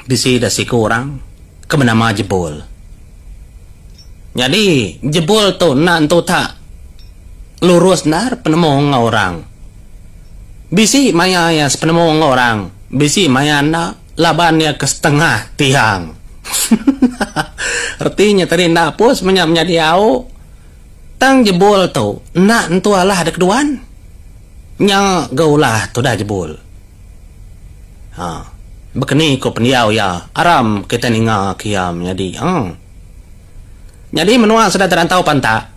Bisi da siku orang ke benama Jebul. Nyadi Jebul tu enda entu tak lurus endar penemu enggau orang. Bisi maya iya sepenemu enggau orang, bisi maya enda laban iya ke setengah tiang. Reti nya tadi enda apus menya menyadi au. Tang Jebul tu enda entu alah da keduan. Nya ga ulah tudah Jebul. Ha. Bekeni ko pendiau iya aram kitai ninga ke iya menyadi. Ha. Nyadi menua sida terantau pantak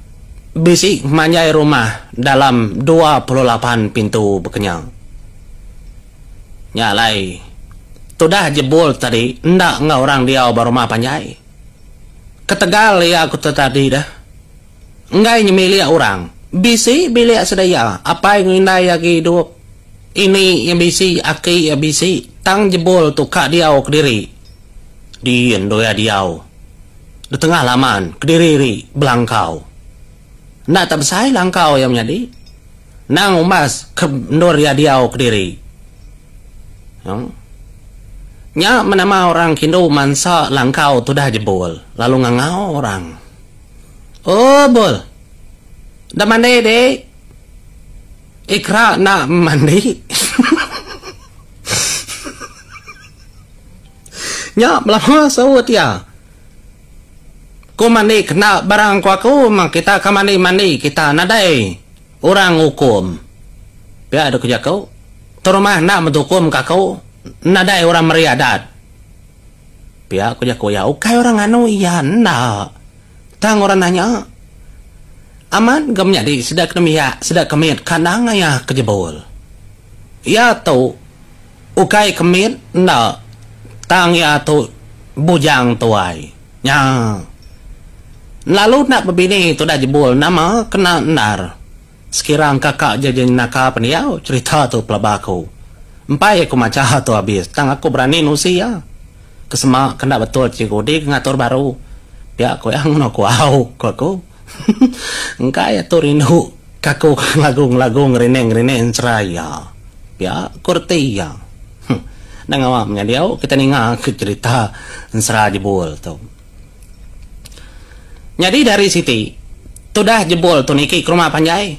bisi manjai rumah dalam 28 pintu bekenya. Nya alai tudah jebul tadi enda enggau orang diau ba rumah panjai. Ketegal iya ku tadi dah. Enggai nyemilik orang. Bisi bilik sida iya, apai enggau indai iya agi idup. Ini iya bisi, aki iya bisi, tang jebul tu ka diau kediri. Din endur iya diau. Di tengah laman, kediri ri belangkau. Enda tak besai langkau iya menyadi. Endang umbas ke endur iya diau kediri. Nya menama orang kindu mansa langkau tudah jebul lalu ngangau orang. Oh bol. Enda mandi dik. Ikra enda mandi. Nya belama saut iya. Ku mandi kena barang ku aku mah kita ka mandi mandi kita nadai orang ngukum. Pia dek ku jaku. Tu rumah enda betukum ka aku nadai orang meri adat. Pia ku jaku iya, ukai orang nganu iya enda. Tang orang nanya, Amat ga menyadi sida ke nembiak sida ke mit kandang ayah ke jebul. Iya tu ukai ke mit enda tang iya tu bujang tuai. Nya. Lalu enda bebini tudah jebul nama kena endar. Sekira engka ka je jenaka pendiau cherita tu pelaba aku. Empai aku macha tu abis tang aku berani nusi iya. Ke sema ke enda betul cikgu di ke ngatur baru. Pia ku iya ngono ku au ku aku. Engka iya tu rindu ke aku ke ngelagu-ngelagu ngerinik-ngerinik ensera iya. Pia ku reti iya. Huh. Enda ngawa menyadi au kita ninga ke cherita ensera jebul tu. Nyadi dari siti, tudah jebul tu niki ke rumah panjai.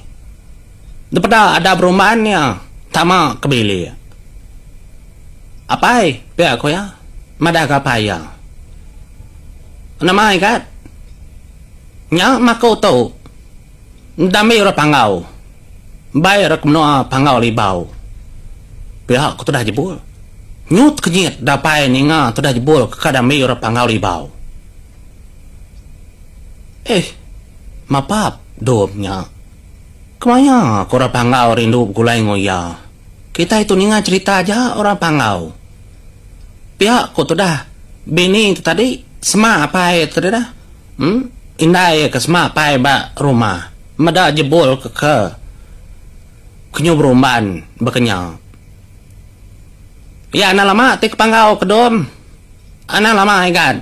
Depeda ada berumban iya tama ke bilik. Apai, pia ku iya madah ke apai iya. Nama igat? Nya maku tu dambi orang Panggau. Bai orang ke menua Panggau Libau. Pia ku tudah jebul. Nyut kenyit dapai ninga tudah jebul ke ka dambi orang Panggau Libau. Eh, mapap dom nya. Kemaya ku orang Panggau rindu begulai enggau iya. Kitai tu ninga cherita aja orang Panggau. Pia ku tudah bini tu tadi sema apai tu tadi dah. Em, indai ke sema apai ba rumah meda jebul ke ke kenyu berumban baka nya. Iya anang lama ti ke Panggau ke dom. Anang lama igat.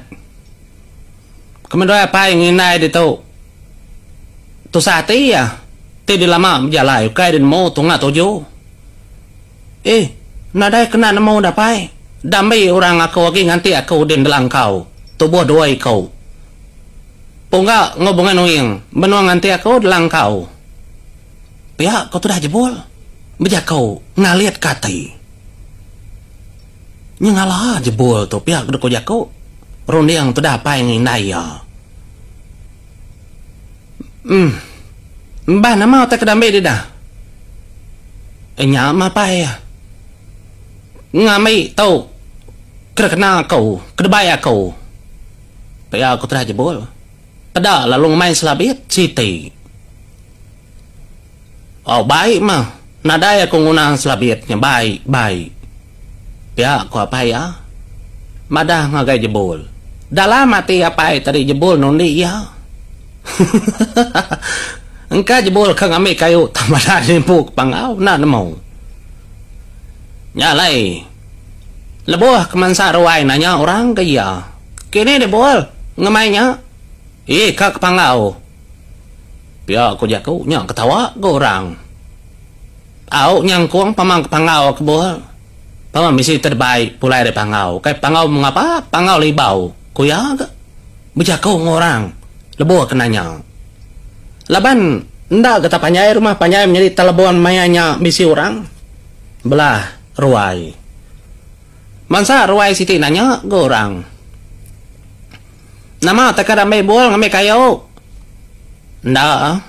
Kemedoi apai enggau indai ditu. Tusah ati iya ti dilama bejalai ukai di nemu tunga tuju. Eh, nadai kena nemu dapai. Dambi orang aku agi nganti aku din delangkau tubuh dua iku. Pungga enggau Bungai Nuing benung nganti aku delangkau. Pia ko tudah jebul bejaku ngalitka ati. Nyengala jebul tu pia ko jaku runding tudah apai enggau indai iya. Emm. Bah nama utai ke dambi didah? Nya mah apai iya. Ngambi tu ke kena aku, ke debai aku. Pia ku terah jebul. Peda lalu ngemai selabit siti. Au bai mah nadai aku nguna selabit nya bai bai. Pia ku apai iya madah ngagai Jebul. Dalam ati apai tadi Jebul nundi iya. Engka Jebul ke ngambi kayu tang madah nimpu ke panggau enda nemu. Nya alai lebuh ke mansa ruai nanya orang ke iya. Kini Jebul ngemai nya. Ii ka ke panggau. Pia ku jaku nya ketawa ga orang. Au nyangkung pamang ke panggau ke bul. Pama bisi tedebai pulai ari Panggau. Ukai Panggau mengapa, Panggau Libau, ku iya ga bejaku enggau orang lebuh ke nanya. Laban enda ga tepanjai rumah panjai menyadi telebon maya nya bisi orang belah ruai. Bansa ruai siti nanya ga orang. Nama teka dambi bul ngambi kayu? Enda.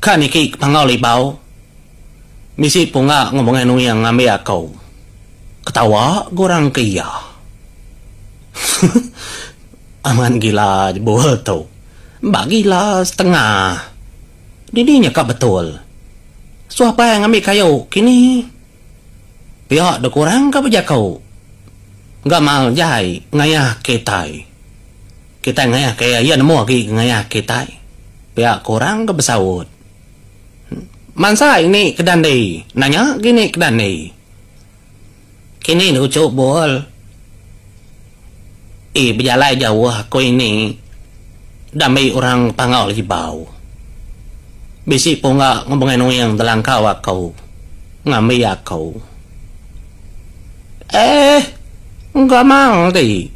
Ka niki ke Panggau Libau. Bisi pungga enggau Bungai Nuing ngambi aku. Ketawa ga orang ke iya. Amat gila jebul tu. Ba gila setengah. Dini nya ka betul. Suah pai ngambi kayu kini. Pia dek orang ka bejaku. Gamal jai ngayah kitai. Kitai ngayah ke iya, iya nemu agi ke ngayah kitai. Pia ku orang ke besaut. Mansa ini ke dandi, nanya gini ke dandi. Kini lucu bol. Eh bejalai jauh aku ini dambi orang Panggau Libau. Bisi pungga enggau Bungai Nuing telangkau aku ngambi aku. Eh gamal ti.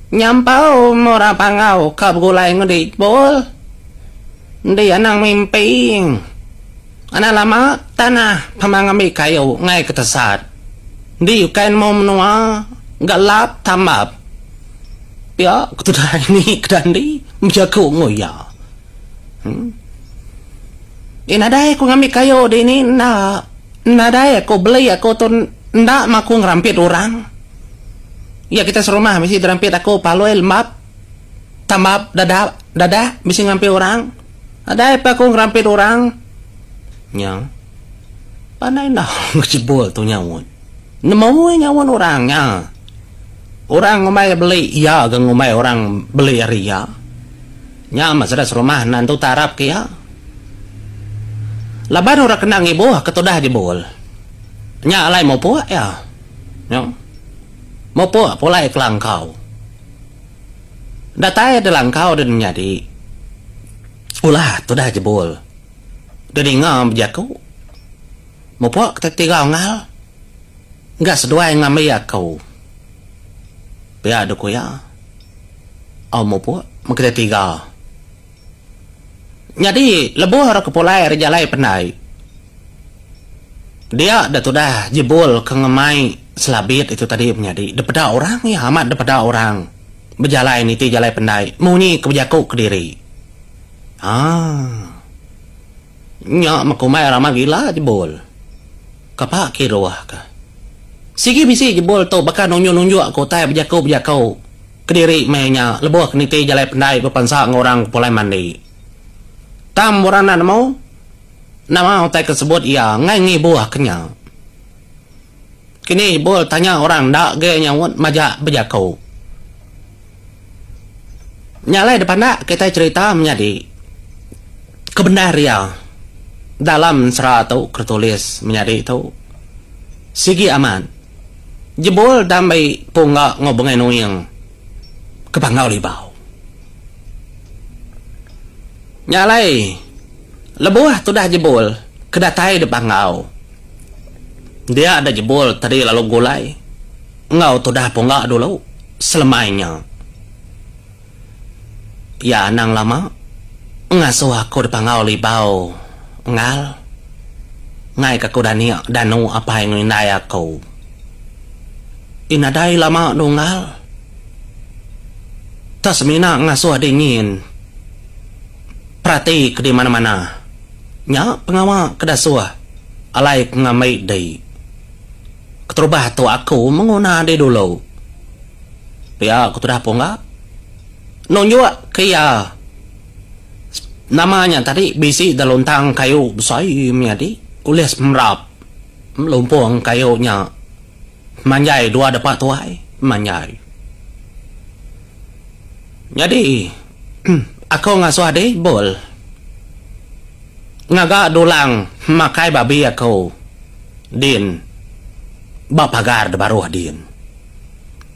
Nyampau meh orang Panggau ka begulai enggau di bol. Endi anang mimpi. Anang lama tanah pama ngambi kayu enggai ke tesat. Endi ukai nemu menua ga lap tambap. Pia ku tudah ini ke dandi bejaku enggau iya. Em. Eh nadai aku ngambi kayu dini enda. Nadai aku beli aku tu enda meh aku ngerampit orang. Iya kita serumah bisi derampit aku palui lembap tambap dadak dadak bisi ngerampit orang. Nadai pa aku ngerampit orang. Nya. Pandai enda ngejebul tu nyaut. Nemu iya nyaut orang nya. Orang ngumbai beli iya ga ngumbai orang beli ari iya. Nya meh sida serumah enda entu tarap ke iya. Laban orang kena ngibuh ke tudah jebul. Nya alai mupuk iya. Nya. Mupuk pulai ke langkau. Datai da langkau da menyadi. Ulah tudah jebul. Da ninga bejaku. Mupuk ke tiga unggal. Ga seduai ngambi aku. Pia duk ku iya. Au mupuk meh kitai tiga. Nyadi lebuh orang ke pulai ari jalai pendai. Dia da tudah jebul ke ngemai selabit itu tadi menyadi dipeda orang iya amat dipeda orang bejalai niti jalai pendai munyi ke bejaku kediri. Haa. Nya meh kumbai rama gila jebul. Kapa kiruh ka. Sigi bisi jebul tu baka nunjuk-nunjuk ke utai bejaku-bejaku kediri meh nya lebuh ke niti jalai pendai bepansa enggau orang ke pulai mandi. Tang orang enda nemu. Nama utai ke sebut iya enggai ngibuh ke nya. Kini Jebul tanya orang enda ge nyaut majak bejaku. Nya alai dipandak kitai cherita menyadi ke bendar iya dalam ensera tu ke tulis menyadi tu sigi amat Jebul dambi pungga enggau Bungai Nuing ke Panggau Libau. Nya alai, lebuh tudah jebul ke datai di Panggau, dia da jebul tadi lalu begulai enggau tudah pungga dulu selemai nya. Iya anang lama ngasuh aku di Panggau Libau enggal enggai ka aku dani danu apai enggau indai aku. Ih nadai lama nunggal. Tak semina ngasuh dingin perati ke di mana-mana. Nya pengawa ke dasuh alai ke ngambi di. Keterubah tu aku menguna di dulu. Pia ku tudah pungga. Nunjuk ke iya nama nya tadi bisi da luntang kayu besai menyadi ulih semerap lumpung kayu nya. Manjai dua depa tuai manjai. Nyadi aku ngasuh adi bul ngaga dulang makai babi aku din ba pagar da baruh din.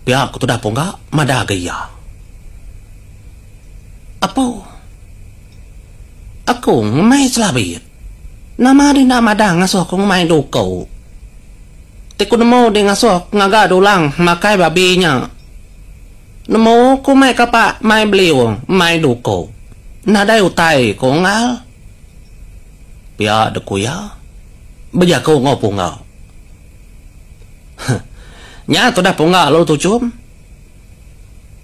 Pia ku tudah pungga madah ga iya. Apu aku ngemai selabit. Nama dih enda madah ngasuh aku ngemai duku. Ti ku nemu di ngasuh ngaga dulang makai babi nya. Nemu ku mai kapak mai beliung mai duku. Nadai utai ku unggal. Pia dek ku iya bejaku enggau pungga. Huh. Nya tudah pungga lalu tuchum.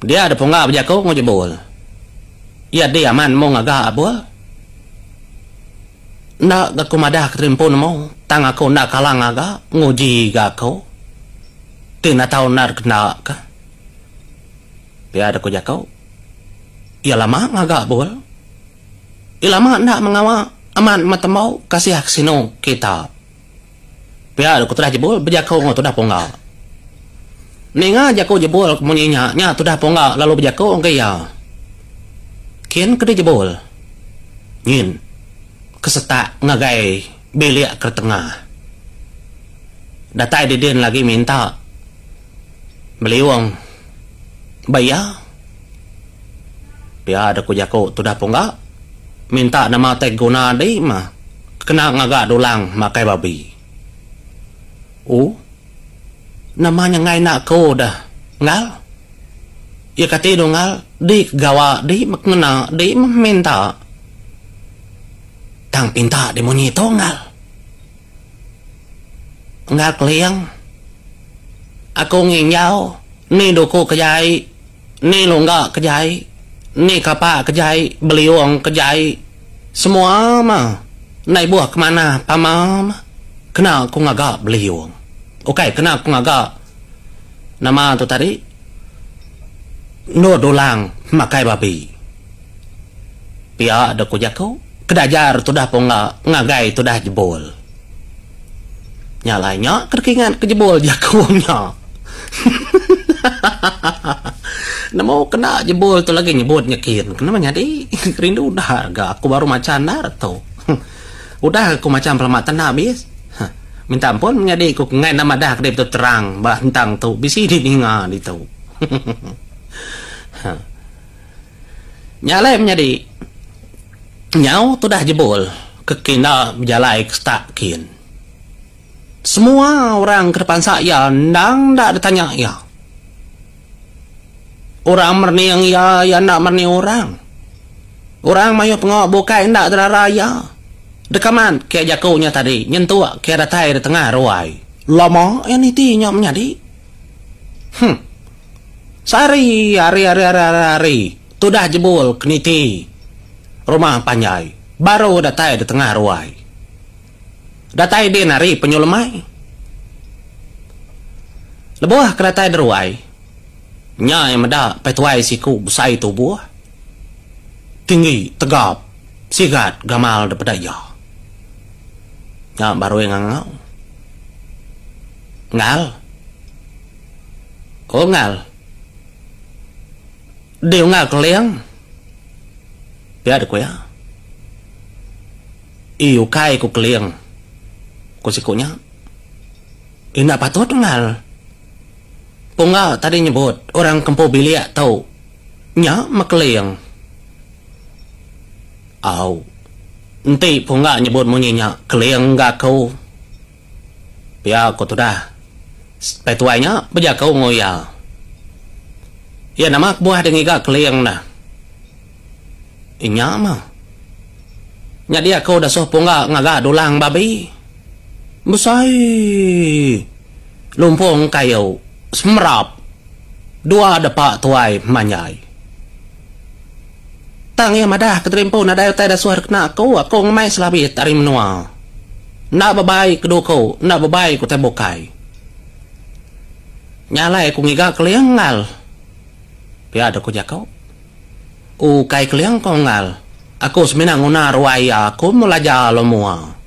Dia dek pungga bejaku enggau jebul. Iya di amat nemu ngaga abul. Enda ga ku madah ke terimpu nemu tang aku enda kala ngaga nguji ga aku. Ti enda tau enda dikena ka. Pia dek ku jaku. Iya lama ngaga bul. Iya lama enda mengawa amat metembu kasih ke sinu kita. Pia ku tudah jebul bejaku enggau tudah pungga. Ninga jaku jebul ke munyi nya, nya tudah pungga lalu bejaku ngagai iya. Kin ke dijebul. Nyin ke setak ngagai bilik ke tengah. Datai didin lagi minta beliung ba iya. Pia deh ku jaku tudah pungga minta nama tai guna di mah kena ngaga dulang makai babi. U nama nya enggai enda aku deh enggal. Iya kati du enggal di ke gawa di meh ngena di meh minta. Tang pinta di munyi tu enggal. Enggal keling aku nginjau ni duku ke jai. Ni lungga ke jai, ni kapak ke jai, beliung ke jai. Semua mah enda ibuh ke manah pama mah kena ku ngaga beliung. Ukai kena ku ngaga nama tu tadi endur dulang makai babi. Pia deh ku jaku kedajar tudah pungga ngagai tudah jebul. Nya alai nya ke deka ingat ke jebul jaku nya. Nemu kena jebul tu lagi nyebut nyekin kena menyadi rindu udah ga aku baru macha endar tu. Udah aku macha pelama tenda abis. Minta ampun menyadi ku enggai enda madah ke deh terang ba hentang tu bisi didinga ditu. Nya alai menyadi nyau tudah jebul ke kinda bejalai ke setak kin. Semua orang ke dipansa iya endang enda ditanya iya. Orang merening iya, iya enda merening orang. Orang mayuh pengawa bukai enda derara iya. Deka mat ke jaku nya tadi nyentuk ke datai di tengah ruai. Lama iya niti nya menyadi. Huh. Sehari hari hari hari hari hari tudah jebul ke niti rumah panjai baru datai di tengah ruai. Datai din hari penyu lemai. Lebuh ke datai di ruai, nya iya meda pai tuai siku besai tubuh, tinggi tegap sigat gamal daripada iya. Nya baru iya ngangau. Ngal. Oh ngal. Dih unggal keling. Pia deh ku iya. Ii ukai ku keling. Ku siku nya. Enda patut unggal. Pungga tadi nyebut orang ke empu bilik tu nya meh keling. Au. Enti pungga nyebut munyi nya keling ga aku. Pia ko tudah. Pai tuai nya bejaku enggau iya. Iya nama kebuah deh ngiga keling dah. Inya mah. Nyadi aku dasuh pungga ngaga dulang babi. Besai lumpung kayu semerap dua depa tuai manjai. Tang iya madah ke terimpu nadai utai dasuh dikena aku, aku ngemai selabit ari menua. Enda bebai ke duku, enda bebai ke utai bukai. Nya alai aku ngiga keling engal. Pia deh ku jaku. Ukai keling ko engal. Aku semina nguna ruai iya aku melajar lalu mua.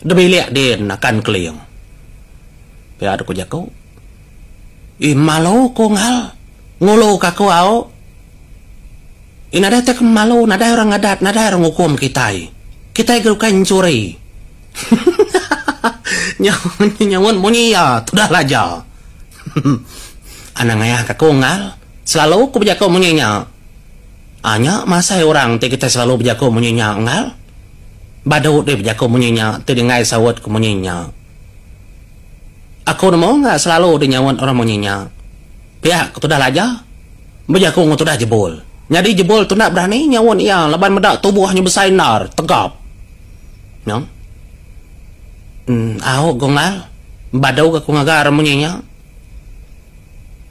Debilik din akan keling. Pia deh ku jaku. Ih malu ku engal. Ngulu ka aku au. Ih nadai tai ke malu, nadai orang ngadat, nadai orang ngukum kitai. Kitai ke ukai enchuri. Nyaut munyi iya tudah laja. Anang ngayah ka aku engal, selalu ku bejaku munyi nya. Ah nya masai orang ti kitai selalu bejaku munyi nya engal. Badu deh bejaku munyi nya ti denggai saut ku munyi nya. Aku nemu ga selalu dinyaut orang munyi nya. Pia ke tudah Laja bejaku enggau tudah Jebul. Nyadi Jebul tu enda berani nyaut iya laban meda tubuh nya besai endar, tegap. Nya. Au Gonggal, badu ga ku ngaga orang munyi nya.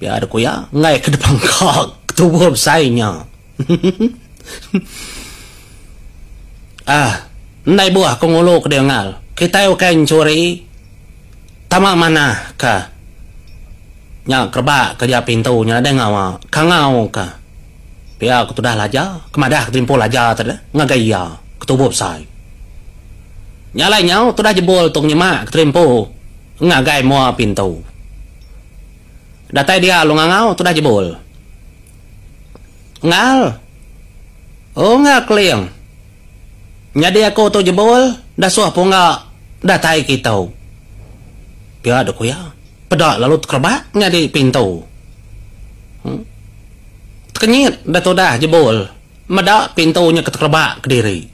Pia deh ku iya, enggai ke dipangka tubuh besai nya. Ah, enda ibuh aku ngulu ke deh ngal. Kitai ukai enchuri tama manah ka nya kerebak ke ja pintu nya nadai ngawa kangau ka. Pia ku tudah Laja ke madah ke terimpu Laja tadi ngagai iya ke tubuh besai. Nya alai nyau tudah jebul tu nyema ke terimpu ngagai mua pintu. Datai dia lu ngangau tudah jebul. Engal. Oh engal Keling. Nyadi aku tu jebul dasuh pungga datai kitu. Pia deh ku iya. Peda lalu tekerebak nyadi pintu. Tekenyit deh tudah jebul meda pintu nya ke tekerebak kediri.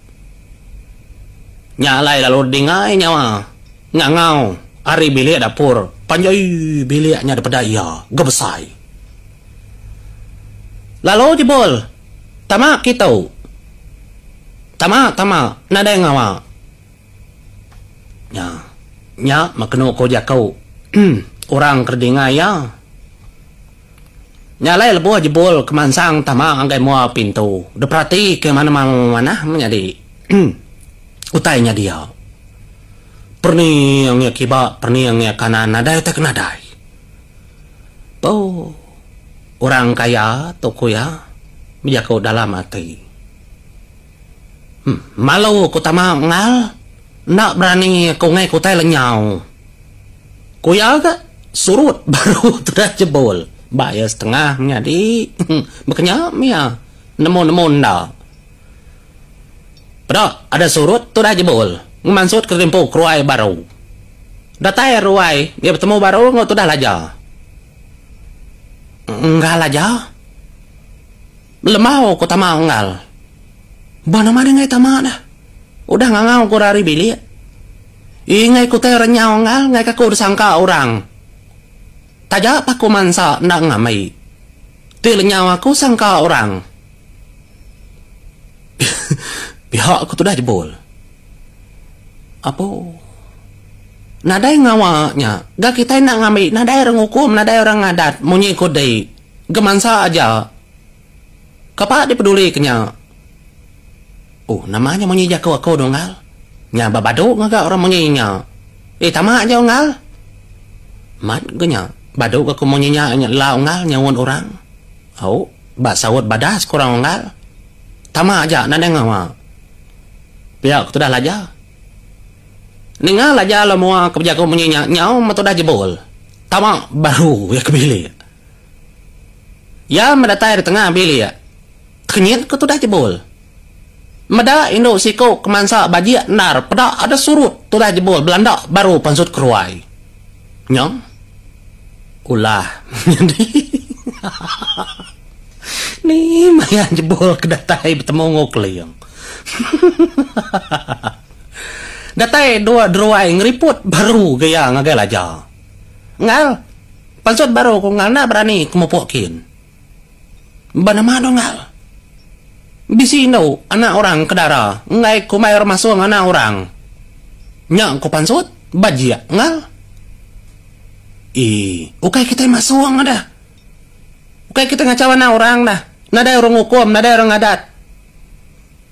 Nya alai lalu dingai nyawa ngangau ari bilik dapur panjai bilik nya dipeda iya ga besai. Lalu jebul, tama kitu. Tama tama nadai ngawa. Nya nya meh kenu ko jaku orang ke dinga iya. Nya alai lebuh jebul ke mansang tama ngagai mua pintu diperati ke manah menyadi utai nya dia. Perening iya kiba perening iya kanan nadai utai ke nadai. Tu orang kaya tu ku iya bejaku dalam ati. Malu ku tama engal enda berani aku ngai ku utai lenyau. Ku iya ga surut baru tudah jebul ba iya setengah menyadi baka nya mih iya nemu-nemu enda. Peda ada surut tudah jebul ngemansut ke rimpu keruai baru. Datai ruai iya betemu baru enggau tudah Laja. Enggal aja. Lembau ku tama enggal. Ba nama deh enggai tama dah. Udah ngangau ku orang ari bilik. Ii enggai ku tai orang nyau enggal enggai ka aku disangka orang. Taja pa aku mansa enda ngambi. Ti lenyau aku sangka orang. Pihak aku tudah jebul. Apo. Nadai ngawa nya. Ga kitai enda ngambi nadai orang ngukum nadai orang ngadat munyi ku di. Ga mansa aja. Kapa dipeduli ke nya. Oh nama nya munyi jaku aku tu unggal. Nya ba badu ngaga orang munyi nya. Eh tama aja unggal. Mat ga nya. Badu ga ku munyi nya nya ela unggal nyaut orang. Au ba saut badas ku orang unggal. Tama aja nadai ngawa. Pia ku tudah Laja. Ninga Laja lalu mua ke bejaku munyi nya nyau meh tudah jebul. Tama baru iya ke bilik. Iya meh datai ari tengah bilik. Tekenyit ke tudah jebul. Meda indu siku ke mansa bajik endar peda ada surut tudah jebul belanda baru pansut keruai. Nya ulah nyadi. Ni maya jebul ke datai betemu enggau Keling. Datai dua deruai ngeriput baru ga iya ngagai Laja. Enggau pansut baru ku enggau enda berani ke mupuk kin. Ba nama tu enggau. Bisi indu anak orang ke dara enggai kumbai orang masung anak orang. Nya ku pansut bajik enggau. Ii ukai kitai masung dah. Ukai kitai ngachau anak orang dah. Nadai orang ngukum nadai orang ngadat.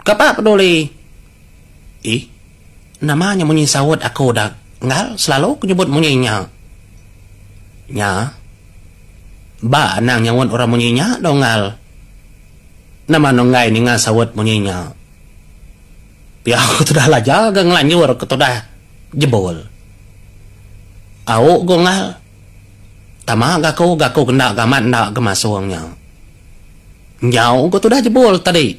Kapa peduli. Ii nama nya munyi saut aku dah enggau selalu ku nyebut munyi nya. Nya. Ba anang nyaut orang munyi nya dau enggau. Nama anu enggai ninga saut munyi nya. Pia ku tudah Laja ga ngelanjur ke tudah Jebul. Au ku enggau. Tama ga aku ga aku ke enda ga amat enda ga masung nya. Nyau ku tudah Jebul tadi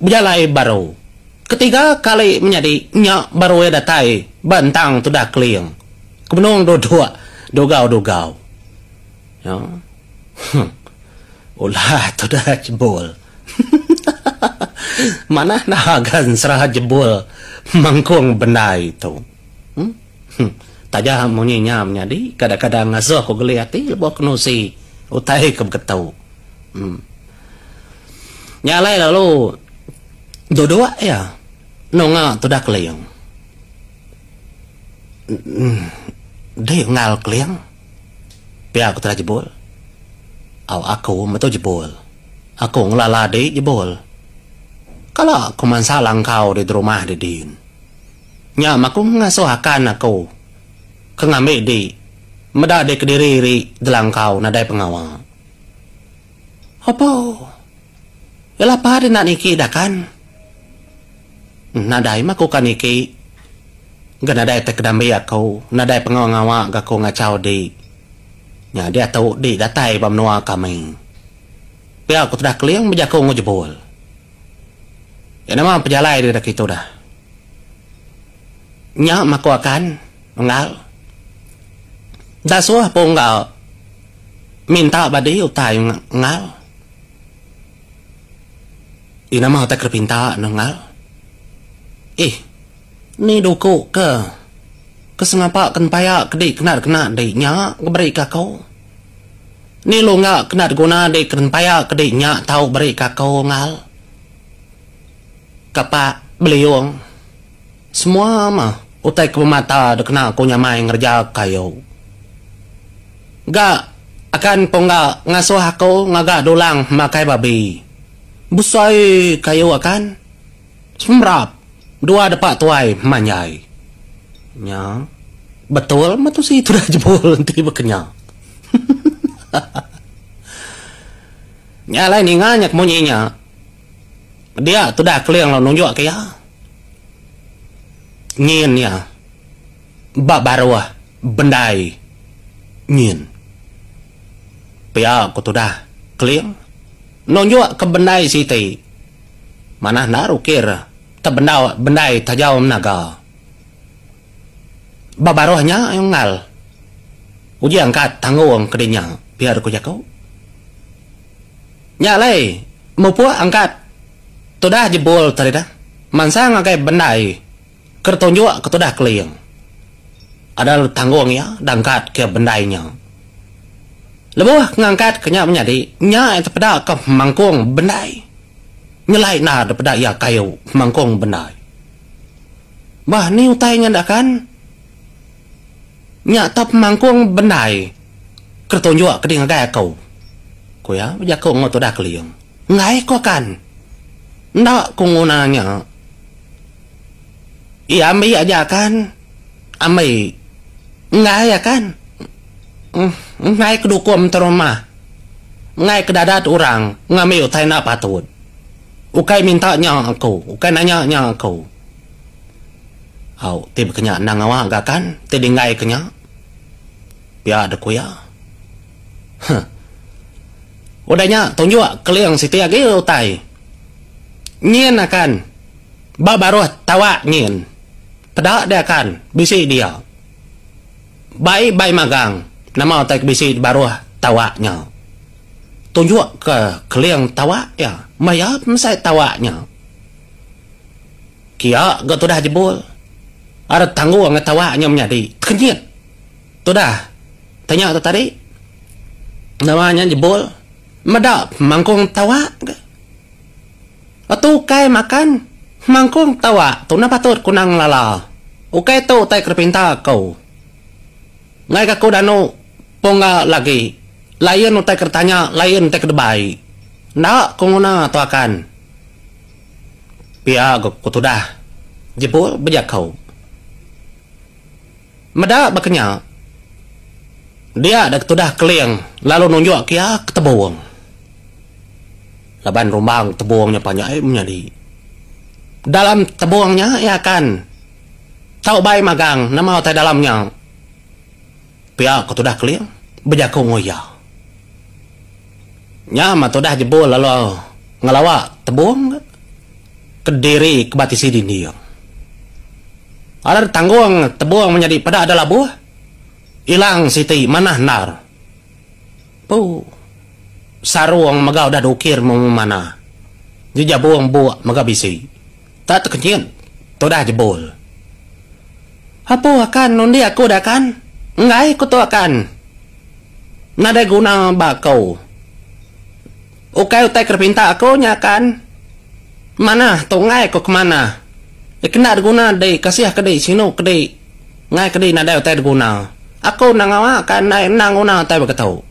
bejalai baru. Ketiga kali menyadi nya baru iya datai ba entang tudah Keling ke benung duduk dugau-dugau. Nya. Huh. Ulah tudah jebul. Manah enda ga ensera jebul mangkung bendai tu. Huh. Taja munyi nya menyadi kadang-kadang ngasuh aku geli ati lebuh aku nusi utai ke beketu. Em. Nya alai lalu duduk iya nunga tudah Keling. Em dei engal Keling pia ku tudah Jebul. Au aku metu Jebul. Aku ngelala dei Jebul. Kala ku mansa langkau di derumah di din. Nya meh aku ngasuh akan aku ke ngambi di meda di kediri ri delangkau nadai pengawa. Opo. Iya lapa di enda niki da kan. Nadai meh aku ka niki. Ga nadai tai kedambi aku, nadai pengawa ngawa ga aku ngachau di. Nya diatu di datai ba menua kami. Pia ku tudah Keling bejaku enggau Jebul. Iya nama pejalai diri daki tu dah. Nya meh aku akan unggal. Dasuh pun unggal minta badi utai unggal. Iya nama utai ke dipinta ne unggal. Ih ni duku ke ke sengapa ke empaya ke di kena kena di nya ke beri ke aku. Ni lungga kena diguna di ke empaya ke di nya tau beri ke aku unggal. Kapak beliung. Semua mah utai ke bemata dikena aku nyamai ngereja kayu. Ga akan pungga ngasuh aku ngaga dulang makai babi. Besai kayu akan. Semerap dua depa tuai manjai. Nya betul mah tusi tudah jebul enti baka nya. Nya alai ninga nya ke munyi nya. Dia tudah Keling lalu nunjuk ke iya. Nyin iya ba baruh bendai nyin. Pia ku tudah Keling nunjuk ke bendai siti. Manah endar ukir te bendau bendai tajau menaga. Ba baruh nya iya unggal. Uji angkat tanggung ke dinya pia ku jaku. Nya alai, mupuk angkat tudah jebul tadi dah mansang ngagai bendai ke ditunjuk ke tudah Keling. Ada tanggung iya dangkat ke bendai nya. Lebuh ke ngangkat ke nya menyadi, nya iya tepeda ke mangkung bendai. Nyelai endar dipeda iya kayu mangkung bendai. Bah ni utai nya enda kan? Nya tau pemangkung bendai ke ditunjuk ke di ngagai aku, ku iya bejaku enggau tudah Keling. Enggai ku akan. Enda ku nguna nya. Iya ambi aja akan. Ambi. Enggai akan. Enggai ke dukum terumah. Enggai ke dadat orang ngambi utai enda patut. Ukai minta nya aku, ukai nanya nya aku. Au, ti baka nya endang ngawa ga kan ti dinggai ke nya. Pia deh ku iya. Huh. Udah nya tunjuk keling siti agi utai. Nyin akan ba baruh tawak nyin. Peda deh akan bisi dia. Bai bai magang nama utai ke bisi di baruh tawak nya. Tunjuk ke keling tawak iya. Maya pemesai tawak nya. Kia ga tudah jebul. Arap tanggung enggau tawak nya menyadi. Tekenyit tudah tanya tu tadi. Nama nya jebul meda mangkung tawak ga. Atu ukai makan mangkung tawak tu enda patut ku nang ngelala. Ukai tu utai ke dipinta aku. Enggai ka aku danu pungga lagi. Lain utai ke ditanya lain utai ke dibai. Enda ku nguna tu akan. Pia ga ku tudah Jebul bejaku. Meda baka nya, dia deka tudah Keling lalu nunjuk ke iya ke tebung. Laban rumbang tebung nya panjai menyadi. Dalam tebung nya iya akan tau bai magang nama utai dalam nya. Pia ku tudah Keling bejaku enggau iya. Nya mah tudah Jebul lalu ngelawa tebung kediri ke ba tisi dinding. Alah ditanggung tebung menyadi peda da labuh ilang siti manah endar. Pu sarung mega udah diukir memanah. Jejabung buk mega bisi. Tak tekenyit tudah Jebul. Apu akan undi aku da akan. Enggai ku tu akan. Nadai guna ba aku. Ukai utai ke dipinta aku nya akan. Manah tu enggai ku ke manah. Kena diguna di kasih ke di sinu ke di enggai ke di nadai utai diguna. Aku enda ngawa ka endai enda nguna utai baka tu.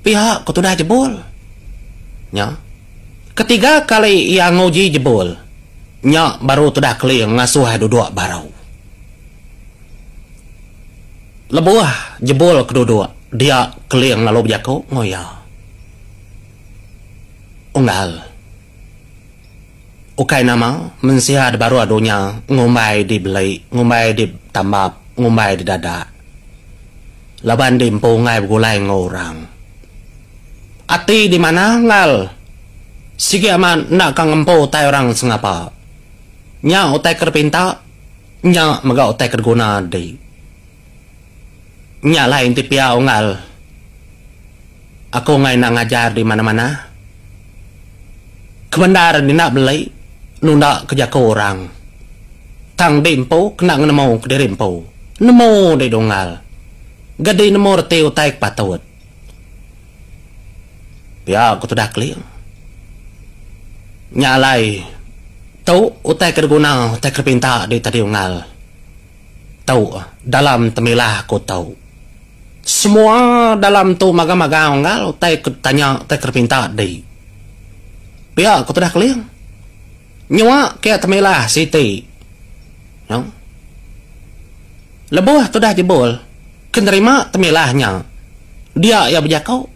Pia ku tudah jebul. Nya. Ketiga kali iya nguji jebul. Nya baru tudah Keling ngasuh duduk baru. Lebuh jebul ke duduk, dia Keling lalu bejaku enggau iya. Unggal. Ukai nama mensia da baruh dunya ngumbai di beli, ngumbai di tambap, ngumbai di dadak. Laban di empu enggai begulai enggau orang. Ati di manah unggal. Sigi amat enda ka ngempu utai orang sengapa. Nya utai ke dipinta, nya mega utai ke diguna di. Nya alai enti pia unggal. Aku enggai enda ngajar di mana-mana. Kebendar enda beli nunda ke jaku orang. Tang di empu kena ngenemu kediri empu. Nemu di dunggal. Gedi nemu reti utai ke patut. Pia ku tudah Keling. Nya alai tu utai ke diguna utai ke dipinta di tadi unggal. Tu dalam temilah aku tu. Semua dalam tu magang-magang unggal utai ke tanya utai ke dipinta di. Pia ku tudah Keling. Nyua kia temilah siti. No. Lebuh tudah jebul ke nerima temilah nya dia iya bejaku.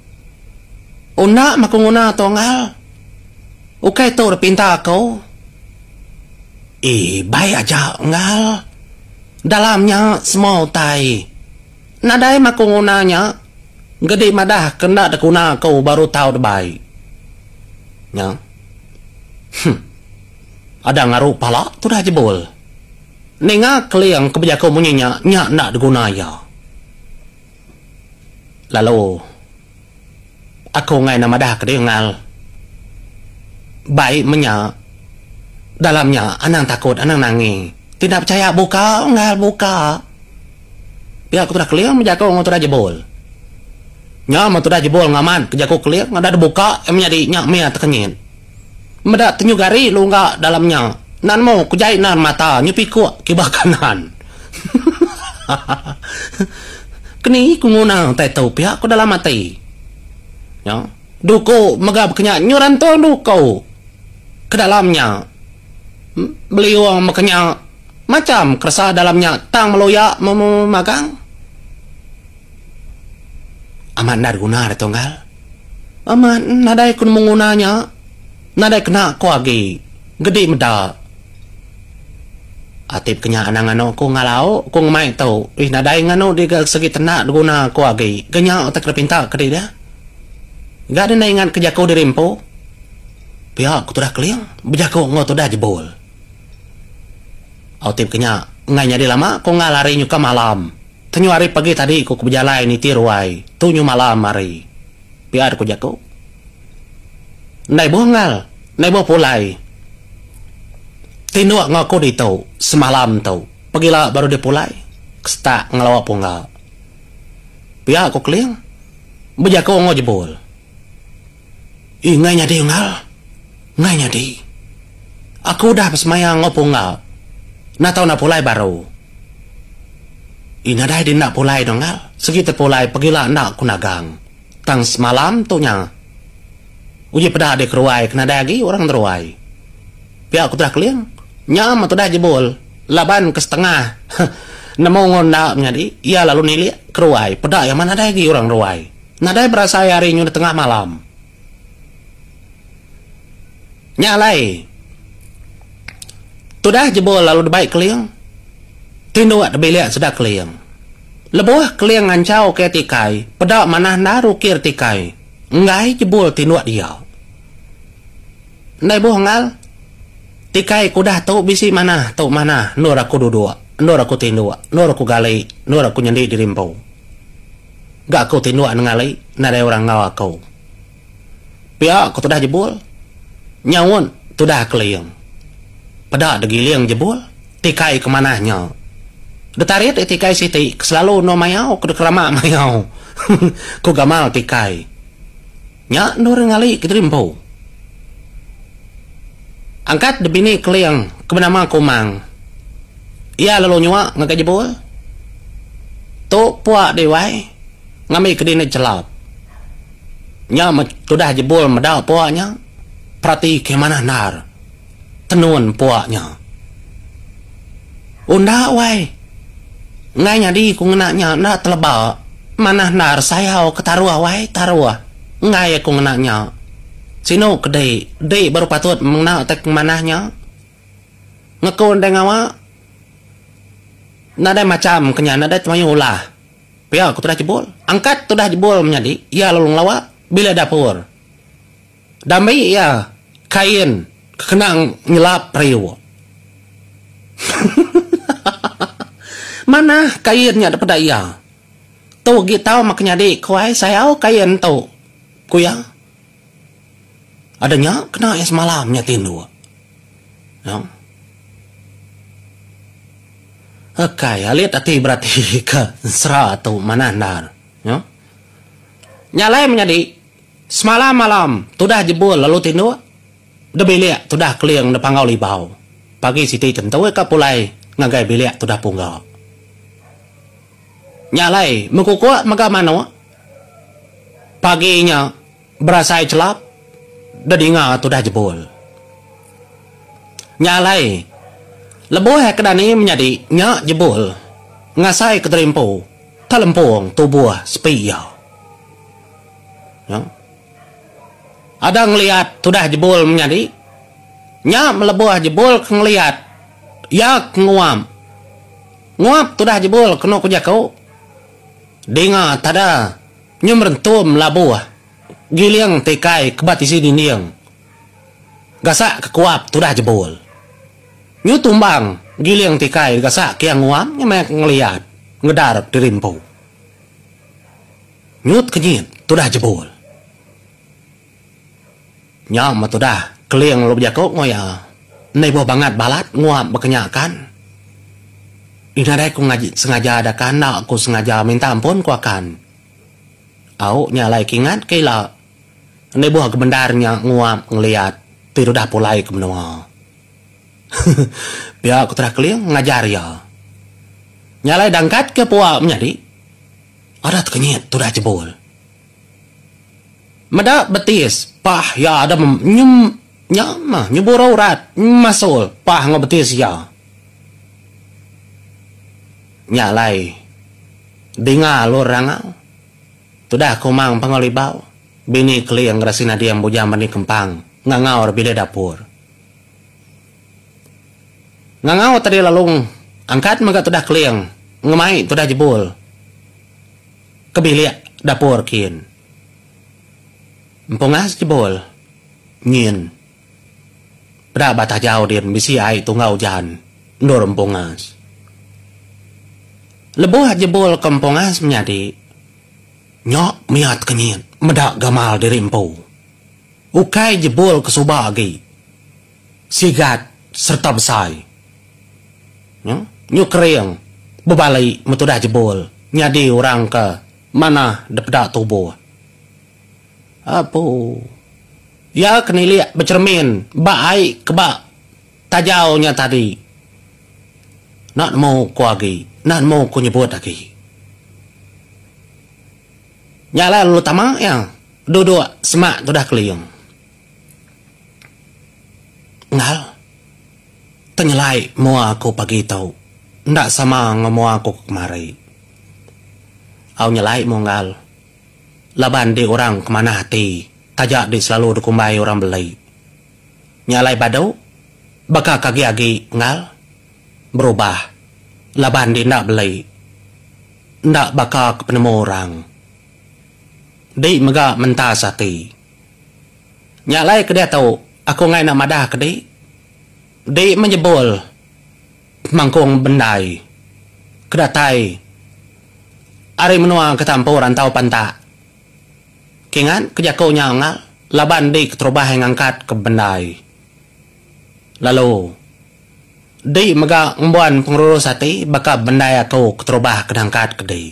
Unda meh ku nguna tu unggal. Ukai tu dipinta aku. Ii bai aja unggal. Dalam nya semua utai. Nadai meh aku nguna nya. Gedi madah ke enda deguna aku baru tau debai. Nya. Huh. Ada ngaru pala tudah jebul. Ninga Keling ke bejaku munyi nya, nya enda deguna iya. Lalu aku enggai enda madah ke diri ngal. Bai menya dalam nya anang takut anang nangi. Ti enda pechaya buka ngal buka. Pia ku tudah Keling bejaku enggau tudah Jebul. Nya meh tudah Jebul ngamat ke jaku Keling enda dibuka iya menyadi nya mih tekenyit. Meda tenyu gari lungga dalam nya. Enda nemu ku jai endar mata nyu pikuk kiba kanan. Keni ku nguna utai tu pia ku dalam ati. Nya duku mega baka nya nyu rantung duku ke dalam nya. Beliung baka nya macham keresa dalam nya tang meluya memagang. Amat enda diguna deh tunggal. Amat nadai ku nemu nguna nya. Nadai kena ku agi. Gedi meda. Ati pekenya anang nganu ku ngalau ku ngemai tu. Ih nadai nganu di ga segi tenda diguna ku agi. Ga nya utai ke dipinta ke dih. Ga deh enda ingat ke jaku diri empu. Pia ku tudah Keling bejaku enggau tudah Jebul. Au ti pekenya enggai nyadi lama ku enggau lari nyuka malam. Tenyu hari pagi tadi ku ke bejalai niti ruai tu nyu malam hari. Pia ku jaku. Ndai buh ngal, ndai buh pulai. Tinduk enggau aku ditu semalam tu. Pegila baru dih pulai ke setak ngelawa pungga. Pia ku Keling bejaku enggau Jebul. Ih enggai nyadi unggal. Enggai nyadi. Aku udah besemaya enggau pungga. Enda tau enda pulai baru. Ih nadai di enda pulai dong unggal. Segi te pulai pegila enda ku nagang. Tang semalam tu nya. Uji peda di keruai ke nadai agi orang neruai. Pia ku tudah Keling. Nya meh tudah Jebul. Laban ke setengah nemu enggau enda menyadi, iya lalu nilik keruai peda iya meh nadai agi orang neruai. Nadai berasai hari nyudah tengah malam. Nya alai, tudah Jebul lalu dibai Keling tinduk di bilik sida Keling. Lebuh Keling nganchau ke tikai, peda manah endar ukir tikai. Enggai Jebul tinduk dia. Enda ibuh enggau, tikai ke udah tu bisi manah tu manah endur aku duduk, endur aku tinduk, endur aku gali, endur aku nyendi diri empu. Ga aku tinduk nengali nadai orang enggau aku. Pia ku tudah jebul. Nyaut tudah keling. Peda degiling jebul tikai ke manah nya. Ditarit iya tikai siti ke selalu endur mayau ke dikeramak mayau ku gamal tikai. Nya endur iya ngali kediri empu. Angkat dibini Keling ke benama Kumang. Iya lalu nyua ngagai Jebul. Tu pua dih wai ngambi ke dini chelap. Nya meh tudah Jebul meda pua nya perati ke manah endar. Tenun pua nya. Unda wai. Enggai nyadi ku ngena nya enda teleba. Manah endar sayau ke taruh wai taruh. Enggai aku ngena nya. Sinu ke dik, dik baru patut mengena utai ke manah nya. Ngeku endai ngawa. Nadai macham ke nya nadai temayuh ulah. Pia ku tudah jebul. Angkat tudah jebul menyadi iya lalu ngelawa bilik dapur. Dambi iya kain ke kena nyelap periuk. Manah kain nya daripada iya. Tu agi tau meh ke nyadi ku ai sayau kain tu, ku iya. Ada nya kena iya semalam nya tinduk. Nya. Akai alit ati berati ke ensera tu manah endar. Nya. Nya alai menyadi. Semalam malam tudah jebul lalu tinduk de bilik tudah keling de panggau libau. Pagi siti tentu ika pulai ngagai bilik tudah pungga. Nya alai mekukuk mega manuk pagi nya berasai chelap de dinga tudah jebul. Nya alai lebuh ke dani menyadi nya jebul ngasai keterimpu telempung tubuh sepi iya. Nya. Ada ngeliat tudah jebul menyadi. Nya melebuh jebul ke ngeliat iya ke nguap. Nguap tudah jebul kenu ku jaku. Dinga tada nyu merentum labuh giling tikai ke ba tisi dinding. Gasak ke kuap tudah jebul. Nyu tumbang giling tikai gasak ke iya nguap nya meh ngeliat ngedar diri empu. Nyut kenyit tudah jebul. Nya meh tudah Keling lalu bejaku enggau iya. Enda ibuh bangat balat nguap baka nya kan. Ih nadai ku sengaja da kan enda ku sengaja minta ampun ku akan. Au nya alai ke ingat ke ila. Enda ibuh ke bendar nya nguap ngeliat ti tudah pulai ke menua. Pia ku tudah Keling ngajar iya. Nya alai dangkat ke pua menyadi. Ada tekenyit tudah jebul. Meda betis pah iya ada nyem nya mah nyebura urat masul pah enggau betis iya. Nya alai dinga alur rangau tudah Kumang Panggau Libau bini Keling Gerasi Nading Bujang Bani Kempang ngangau ari bilik dapur. Ngangau tadi lalu angkat mega tudah Keling ngemai tudah Jebul ke bilik dapur kin. Empungas Jebul nyin peda ba tajau din bisi ai tungga ujan endur empungas. Lebuh Jebul ke empungas menyadi nya mia tekenyit meda gamal diri empu. Ukai Jebul ke suba agi. Sigat sereta besai. Nya, nyu kering bebali metudah jebul nyadi orang ke manah depeda tubuh. Apu. Iya ke nilik becheremin ba ai ke ba tajau nya tadi. Enda nemu ku agi, enda nemu ku nyebut agi. Nya alai lalu tama iya duduk semak tudah keling. Enggau. Tenyelai mua aku pagi tu enda sama enggau mua aku ke kemari. Au nyelai mu enggau laban di orang ke manah ati taja di selalu dikumbai orang beli. Nya alai badu baka ke agi-agi enggau berubah laban di enda beli enda baka ke penemu orang. Di mega mentas ati. Nya alai ke diatu aku enggai enda madah ke di. Di menyebul mangkung bendai ke datai ari menua ke tampu rantau pantak. Kingat ke jaku nya enggau laban di keterubah iya ngangkat ke bendai. Lalu. Di mega ngembuan pengerurus ati baka bendai aku keterubah ke nangkat ke di.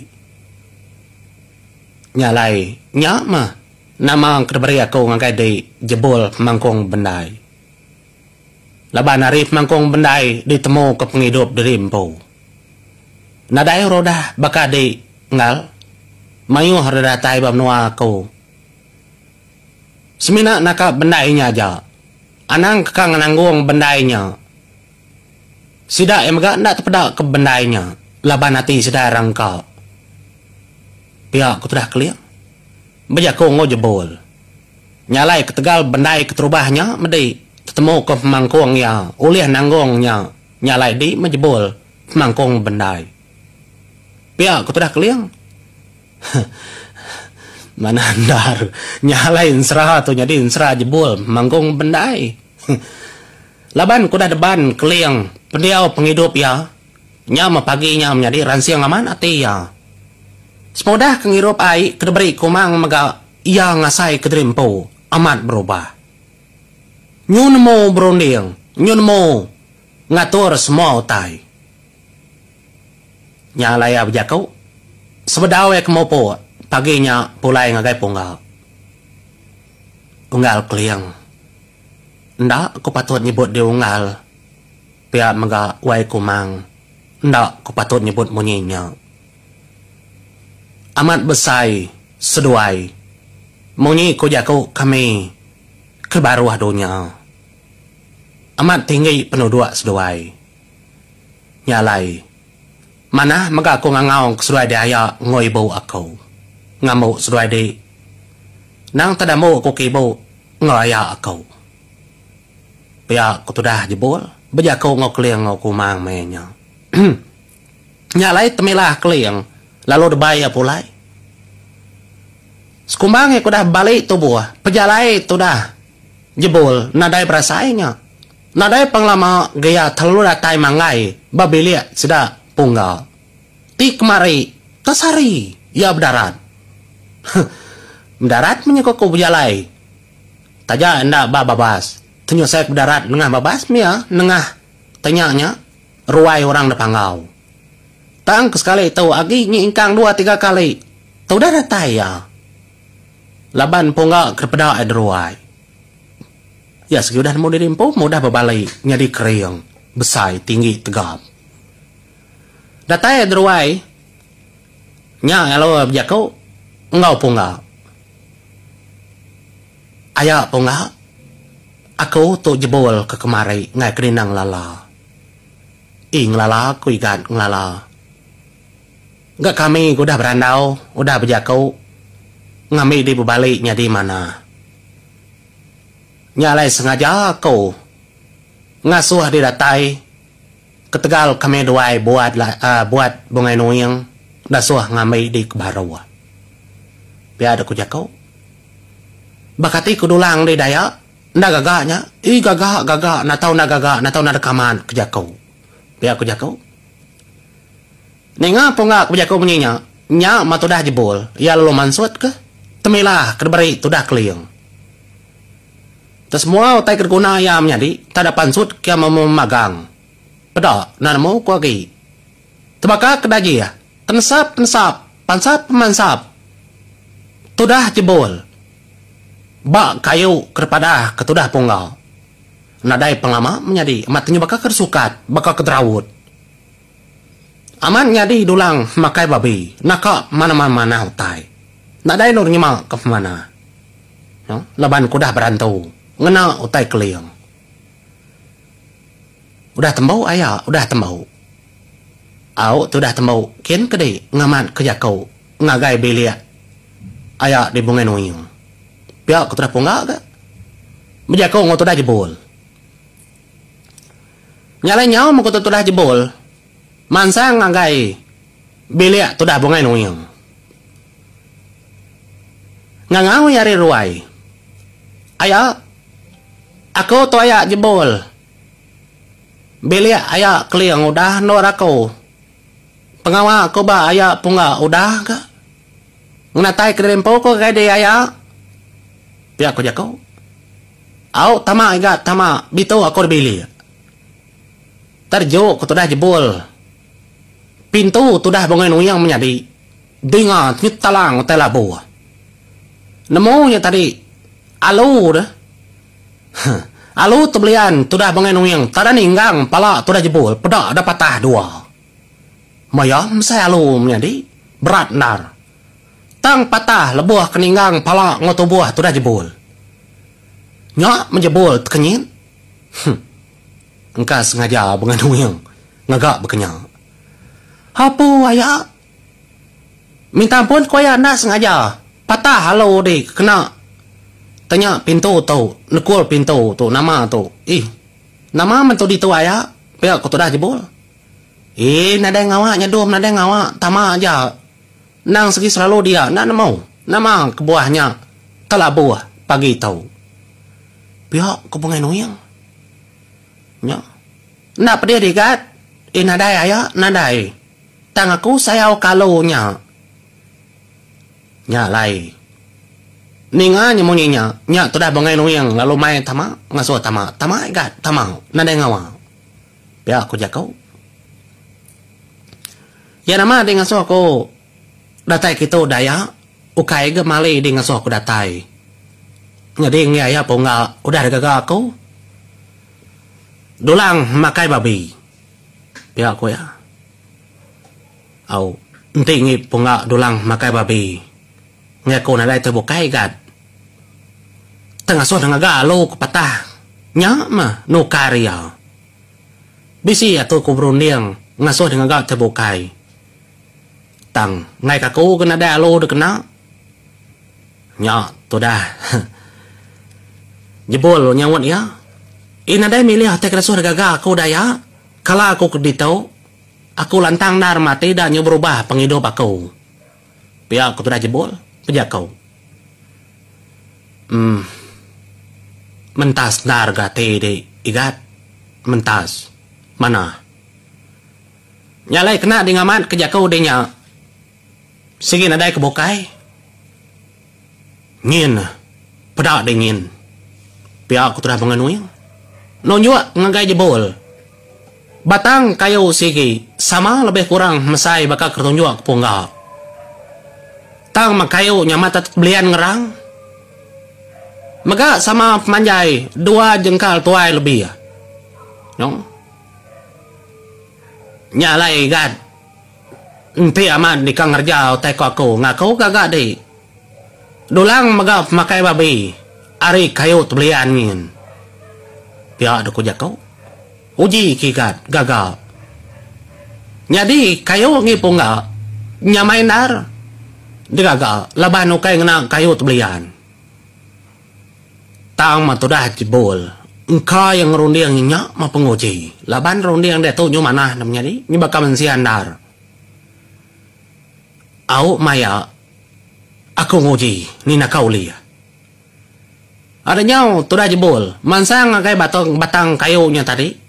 Nya alai, nya meh nama ke diberi aku ngagai di jebul pemangkung bendai. Laban ari pemangkung bendai ditemu ke pengidup diri empu. Nadai orang udah baka di enggau mayuh orang datai ba menua aku. Semina naka bendai nya aja. Anang keka ngenanggung bendai nya. Sida iya mega enda tepeda ke bendai nya laban ati sida rangka. Pia ku tudah Keling bejaku enggau Jebul. Nya alai ketegal bendai keterubah nya medi tetemu ke pemangkung iya ulih nanggung nya nya alai di meh Jebul pemangkung bendai. Pia ku tudah Keling. Manah endar. Nya alai ensera tu nyadi ensera jebul manggung bendai. Laban ke udah deban keling pendiau pengidup iya, nya meh pagi nya menyadi ransing amat ati iya. Sepengudah ke ngirup ai ke diberi Kumang mega iya ngasai ke diri empu amat berubah. Nyu nemu berunding, nyu nemu ngatur semua utai. Nya alai iya bejaku, Sebedau iya ke mupuk, pagi nya pulai ngagai Pungga. Unggal Keling. Enda ku patut nyebut di unggal, pia mega wai Kumang, enda ku patut nyebut munyi nya. Amat besai seduai munyi ku jaku kami ke baruh dunya. Amat tinggi penuduk seduai. Nya alai, manah mega aku ngangau ke seduai di aya enggau ibu aku. Ngambu seduai di. Nang tedambu aku ke ibu enggau aya aku. Pia ku tudah Jebul bejaku enggau Keling enggau Kumang maya nya. Nya alai temilah Keling lalu debai iya pulai. Sekumbang iya ke udah bebali tubuh, pejalai tudah Jebul nadai berasai nya. Nadai pengelama geya terlalu datai manggai ba bilik sida Pungga. Ti kemari tesari iya bedarat. Huh. Bedarat meh nyeko ku bejalai. Taja enda ba babas. Tenyusai ku bedarat nengah babas meh iya nengah tanya nya ruai orang da Panggau. Tang ke sekali tu agi nyingkang dua tiga kali tu udah datai iya. Laban Pungga ke peda iya deruai. Iya segi udah nemu diri empu mudah bebali nyadi kering, besai, tinggi, tegap. Datai iya deruai, nya lalu bejaku enggau Pungga. Aya Pungga, aku tu jebul ke kemari enggai ke dina ngelala. Ii ngelala ku Igat ngelala. Ga kami ke udah berandau, udah bejaku ngambi di bebali nyadi manah. Nya alai sengaja aku ngasuh di datai ketegal kami duai buat buat Bungai Nuing dasuh ngambi di ke baruh. Pia dek ku jaku. Baka ti ku dulang di daya enda gaga nya. Ii gaga gaga enda tau enda gaga enda tau enda deka amat ku jaku. Pia ku jaku. Ninga pungga ke bejaku munyi nya, nya mah tudah jebul iya lalu mansut ke temilah ke diberi tudah keling. Te semua utai ke diguna iya menyadi tada pansut ke memagang. Peda enda nemu ku agi. Tebaka ke dajih, tenesap tenesap, pansap pemansap. Tudah jebul ba kayu ke dipadah ke tudah pungga. Nadai pengelama menyadi amat tenyu baka ke disukat, baka ke deraut. Amat nyadi dulang makai babi naka manah-manah utai. Nadai endur nyema ke pemanah. Laban ke udah berantu ngena utai keling. Udah tembu aya udah tembu. Au ti udah tembu kin ke di ngamat ke jaku ngagai bilik aya di Bungai Nuing. Pia ke tudah pungga ga bejaku enggau tudah jebul. Nya alai nyau meh ku tudah jebul mansang ngagai bilik tudah Bungai Nuing. Ngangau iya ari ruai. Aya, aku tu aya jebul. Bilik aya keling udah endur aku. Pengawa aku ba aya pungga udah ga. Ngenatai kediri empu ku ngagai di aya. Pia ku jaku. Au tama iga tama bitu aku di bilik. Terjuk ke tudah jebul. Pintu tudah Bungai Nuing menyadi dinga nyetalang utai labuh. Nemu nya tadi alu deh. Huh. Alu tebelian tudah Bungai Nuing tada ninggang pala tudah jebul peda da patah dua. Maya mesai alu menyadi berat endar. Tang patah lebuh ke ninggang pala enggau tubuh tudah jebul. Nya mejebul tekenyit. Huh. Engka sengaja Bungai Nuing ngaga baka nya. Apu aya. Minta ampun ku aya enda sengaja. Patah alu di kena tanya pintu tu, nekul pintu tu nama tu. Ih. Nama men tu ditu aya? Pia ku tudah jebul. Ih nadai ngawa nyedum nadai ngawa tama aja. Endang segi selalu dia enda nemu nama kebuah nya telabuh pagi tu. Pia ku Bungai Nuing. Nya. Enda pedih digat. Ih nadai aya, nadai. Tang aku sayau kalu nya. Nya alai. Ninga nya munyi nya, nya tudah Bungai Nuing lalu mai tama ngasuh tama. Tama igat, tama. Nadai ngawa. Pia ku jaku. Iya nama di ngasuh aku datai kitu daya, ukai ga mali di ngasuh aku datai. Nyadi enggi aya pungga udah digaga aku. Dulang makai babi. Pia ku iya. Au, enti enggi pungga dulang makai babi. Enggi aku nadai tai bukai gat. Tang asuh ne ngaga alu ke patah. Nya mah nukar iya. Bisi atu ku berunding ngasuh ne ngaga tai bukai. Tang enggai ka aku ke nadai alu dikena. Nya tudah. Jebul nyaut iya. Ih nadai milih utai ke dasuh digaga aku daya. Kala aku ke ditu, aku lantang endar mati da nyu berubah pengidup aku. Pia ku tudah Jebul bejaku. Emm. Mentas endar ga ati di Igat. Mentas. Manah. Nya alai kena di ngamat ke jaku di nya. Sigi nadai ke bukai. Nyin peda deh nyin. Pia ku tudah Mengenuing. Nunjuk ngagai jebul. Batang kayu sigi sama lebih kurang mesai baka ke tunjuk ke pungga. Tang meh kayu nya mata belian ngerang. Mega sama pemanjai dua jengkal tuai lebih. Nyong. Nya alai gat. Enti amat deka ngereja utai ku aku, ngaku gaga di. Dulang mega pemakai babi ari kayu tebelian nyin. Pia deh ku jaku. Uji kigat gaga. Nyadi kayu ngi pungga nyamai endar digaga laban ukai ngena kayu tebelian. Tang meh tudah jebul engka iya ngerunding nya meh penguji laban runding diatu nyu manah ne menyadi nyu baka mensia endar. Au maya aku nguji ni naka ulih. Ada nyau tudah jebul mansang ngagai batang batang kayu nya tadi.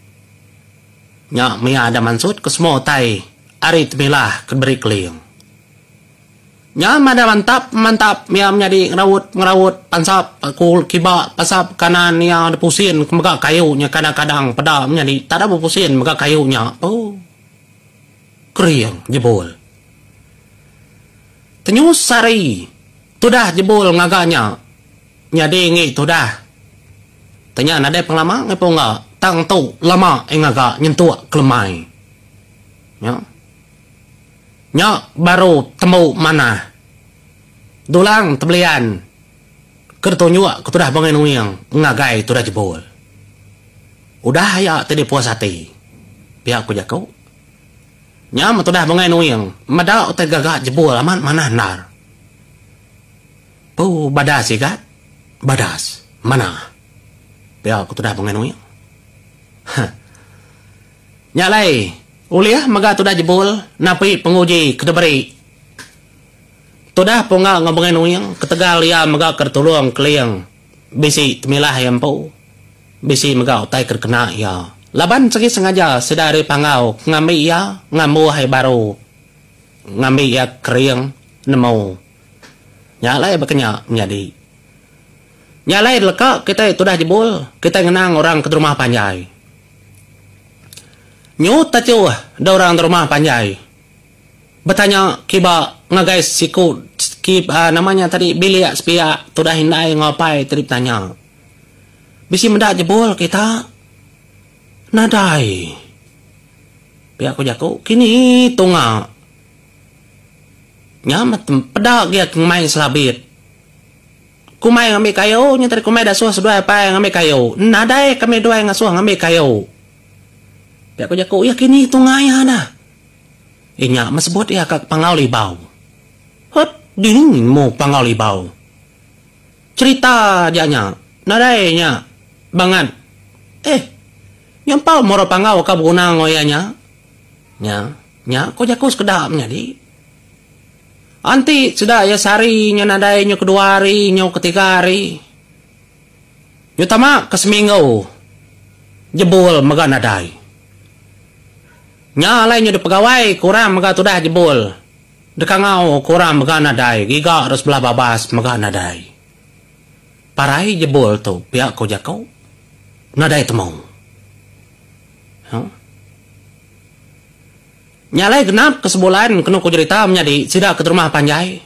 Nya mia ada mansut ke semua utai ari temilah ke diberi keling. Nya madah mantap mantap iya menyadi ngeraut ngeraut pansap ku kiba pansap kanan iya dipusin ke mega kayu nya kadang kadang peda menyadi tada bepusin mega kayu nya ooh kering jebul. Tenyus sehari tudah jebul ngaga nya nyadi ngi tudah tanya nadai pengelama ngi pungga tang tu lama iya ngaga nyentuk kelemai nya. Nya baru tembu manah. Dulang tebelian ke ditunjuk ke tudah Bungai Nuing ngagai tudah Jebul. Udah aya ti dipuas ati, pia ku jaku. Nya meh tudah Bungai Nuing meda utai gaga Jebul amat manah endar. Pu badas igat, badas manah, pia ku tudah Bungai Nuing. Heh. Nya alai, ulih mega tudah jebul napi penguji ke diberi. Tudah pungga enggau Bungai Nuing ketegal iya mega ke ditulung Keling bisi temilah iya empu. Bisi mega utai ke dikena iya. Laban segi sengaja sida ari Panggau ke ngambi iya ngambuh iya baru ngambi iya kering nemu. Nya alai baka nya menyadi. Nya alai leka kitai tudah jebul kitai ngenang orang ke derumah panjai. Nyut achuh da orang da rumah panjai. Betanya kiba ngagai siku ki nama nya tadi bilik sepiak tudah indai enggau apai tadi betanya. Bisi meda jebul kita? Nadai. Pia ku jaku kini tunga. Nya meh peda gia ke ngemai selabit. Kumai ngambi kayu nya tadi kumai dasuh seduai apai ngambi kayu. Nadai kami duai ngasuh ngambi kayu. Pia ku jaku iya kini tunga iya dah. Inya meh sebut iya ka Panggau Libau. Hut dini nemu Panggau Libau. Cherita aja nya nadai nya bangat. Eh nyampau meh orang Panggau ka beguna enggau iya nya. Nya nya ku jaku sekeda menyadi. Anti sida iya sehari nya nadai nyu kedua hari nyu ketiga hari. Nyu tama ke seminggu jebul mega nadai. Nya alai nyu dipegawai ke orang mega tudah jebul. Dikangau ke orang mega nadai giga re sebelah babas mega nadai. Parai jebul tu pia ko jaku nadai temu. Huh. Nya alai genap ke sebulan kenu ku jerita menyadi sida ke rumah panjai.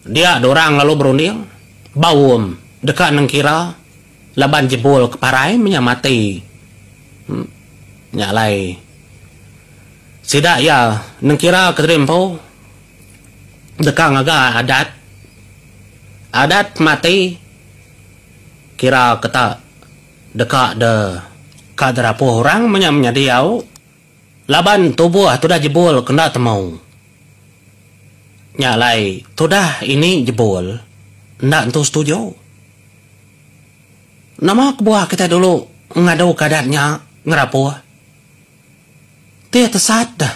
Dia dorang lalu berunding, baum deka nengkira laban jebul ke parai menya mati. Nya alai sida iya nengkira ke diri empu deka ngaga adat. Adat mati kira ke ta deka de ka derapuh orang menya menyadi au. Laban tubuh tudah jebul ke enda temu. Nya alai tudah ini jebul enda entu setuju. Nama kebuah kitai dulu ngadu ke adat nya ngerapuh? Ti tesat deh.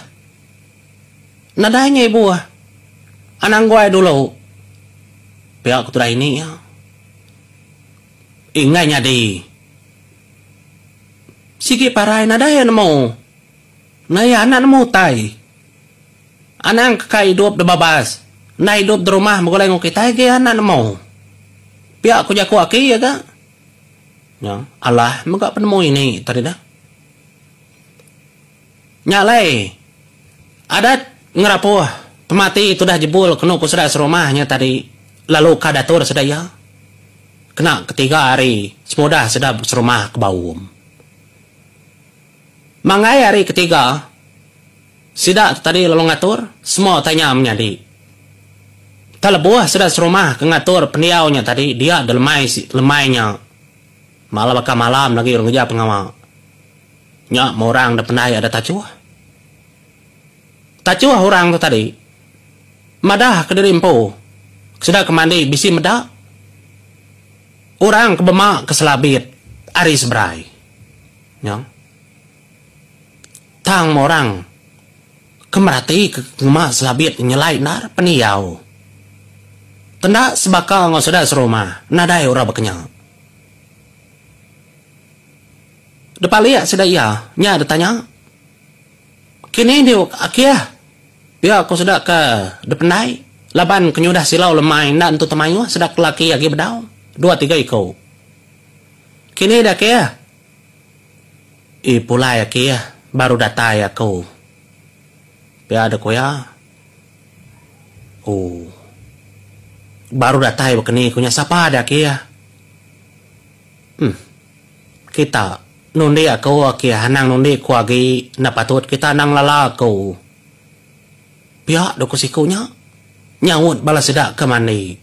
Nadai nya ibuh. Anang guai dulu. Pia ku tudah ini iya. Enggai nyadi. Sigi parai nadai iya nemu. Enda iya anak nemu utai. Anang ke kai idup da babas. Enda idup da rumah begulai enggau kitai agi anak nemu. Pia ku jaku aki iya ga. Nya alah mega penemu ini tadi dah. Nya alai adat ngerapuh pemati tudah jebul kenu ku sida serumah nya tadi lalu ka datur sida iya. Kena ketiga hari semudah sida serumah ke baum. Manggai hari ketiga, sida tu tadi lalu ngatur semua utai nya menyadi. Tang lebuh sida serumah ke ngatur pendiau nya tadi dia delemai lemai nya. Malah baka malam lagi orang ngereja pengawa. Nya meh orang da pendai ada tachuh. Tachuh orang tu tadi madah ke diri empu sida ke mandi bisi meda orang ke bema ke selabit ari seberai. Nya. Tang meh orang ke merati ke ngema selabit nyelai endar pendiau. Tenda sebaka enggau sida serumah nadai orang baka nya. Depalik sida iya nya ditanya. Kini diu akih pia ku sida ke dependai laban ke nyudah silau lemai enda entu temayuh sida ke laki agi bedau dua tiga iku. Kini da akih ii pulai akih baru datai aku pia da ku iya. Ooh baru datai baka ni ku nya sapa da akih. Uhh. Kita nundi aku akih anang nundi ku agi enda patut kita anang ngelala aku. Pia dok ku siku nya nyaut bala sida ke mandi.